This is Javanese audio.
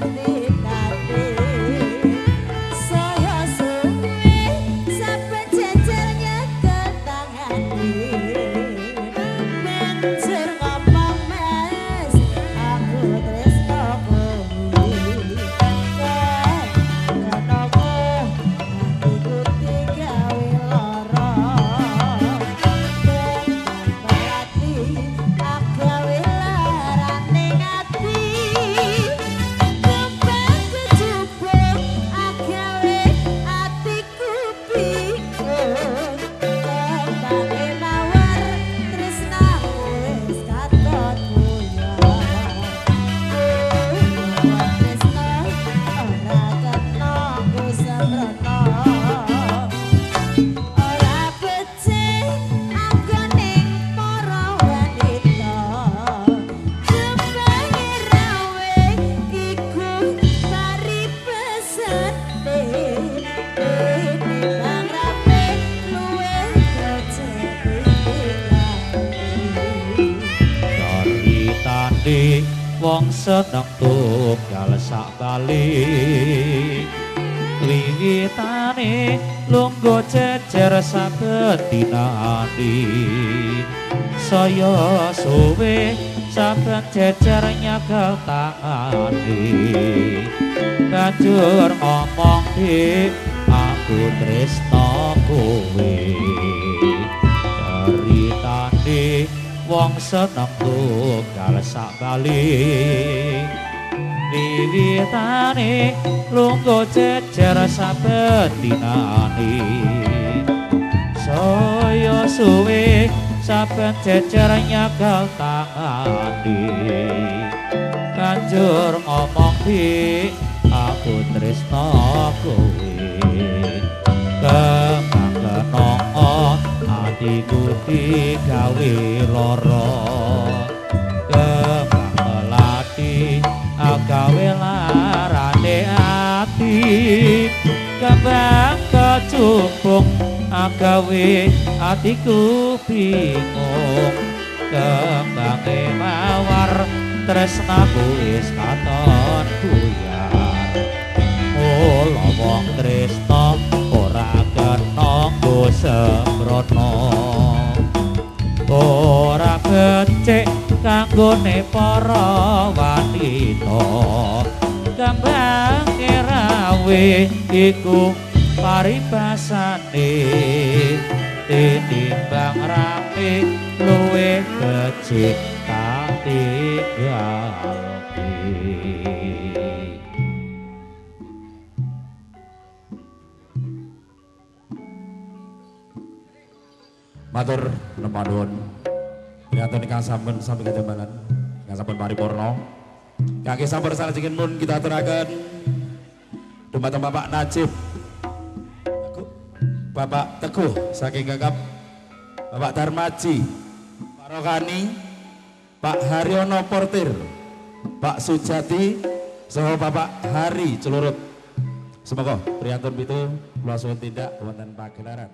Gendikane saya suwe saben jejer nyekel tangane banjur ngomong mas aku tresno kowe kenapa atiku digawe lara melati agawe larane ati kembang kejubung agawe atiku bingung kembange mawar tresnamu wis katon buyar tresno ora kena nggo sembrono ora becik anggone para wanita kembange rawe iku paribasane tinimbang rame luwih becik Ceritane wong seneng tunggal sak bali wiwitane lungguh jejer saben dinane saya suwe saben jejer nyekel tangane banjur ngomong dik aku tresno kowe ceritane wong seneng tunggal sak bali wiwitane lungguh jejer saben dinane saya suwe saben jejer nyekel tangane banjur ngomong dik aku tresno kowe kembang kenanga atiku digawe lara kembang melati agawe larane ati kembang kecubung agawe atiku bingung kembange mawar tresnaku wis katon buyar mula wong tresna ora kena nggo sembrono ora becik kanggone para wanita kembange rawe iku paribasane tinimbang rame luwih becik tak tinggalke. Matur nembah nuwun. Priyantun ingkang sampun sami kajambalan, ingkang sampun paripurna. Kangge sampun salajengipun kita aturaken dumateng Bapak Najib Teguh, Bapak Teguh saking Kakap, Bapak Darmaji, Pak Rokani, Pak Haryono Portir, Pak Sujati, saha Bapak Hari Celurut. Semoga priyantun pitu kula suwun tindak wonten pagelaran.